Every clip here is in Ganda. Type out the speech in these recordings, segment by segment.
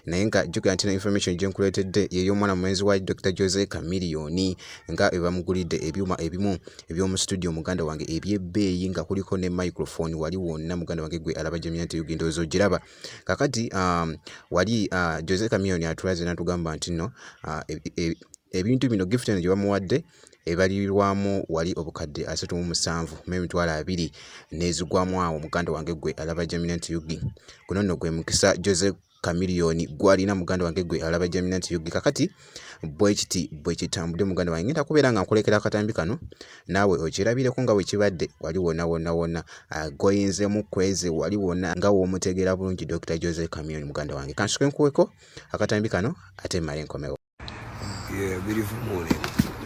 Naye nga jjukira nti no information gye nkuleetedde y'ey'omwana mulenzi wa Dr Jose Chameleone nga bebamugulidde ebyuma ebimu eby'omu studio, muganda wange, eby'ebbeeyi, nga kuliko ne microphone wali wonna. Muganda wange gwe alaba Jamina Ug, ndowooza ogiraba kakati. Wali Jose Chameleone atulaze n'atugamba nti nno ebintu bino, gift eno gye bamuwadde ebalirirwamu wali 372,000 n'ezigwamu awo. Muganda wange gwe alaba Jaminant Ug, guno nno gwe mukisa Jose Chameleone gwalina. Muganda wange gwe alaba Jaminant Ug, kakati bwe kiti bwe kitambudde. Muganda wange, ngenda kubeera nga nkulekera akatambi kano naawe okirabireko nga bwe kibadde wali wonna wonna wonna agoyinzemu kweze wali wonna nga w'omutegeera bulungi Dr Jose Chameleone. Muganda wange, kansuke nkuweko akatambi kano ate mmale nkomewo. Yeah, beautiful morning.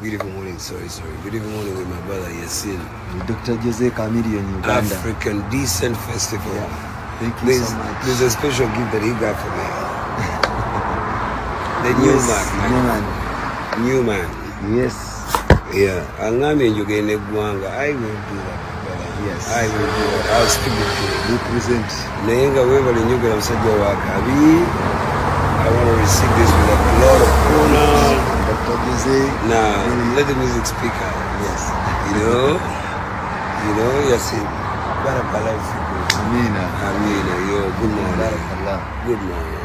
Beautiful morning. Sorry, sorry. Beautiful morning with my brother Yasin. Dr. Jose Chameleone, Uganda. African Decent Festival. Yeah. Thank you There's, so much. There's a special gift that he got for me. The new Yes, man. New man. New man. Yes. Yeah. Angambye njogere n'eggwanga. I will do that, my brother. Yes. I will do that. I'll speak it to you. Represent. Naye nga weebale njogera musajja wa kabi. I want to receive this with a lot of honor. Dr. Jose. Now, let the music speak out. Yes. Yasin. Barakallahu fikum. Amina. Amina. Yo, good morning. Barakallah. Good morning.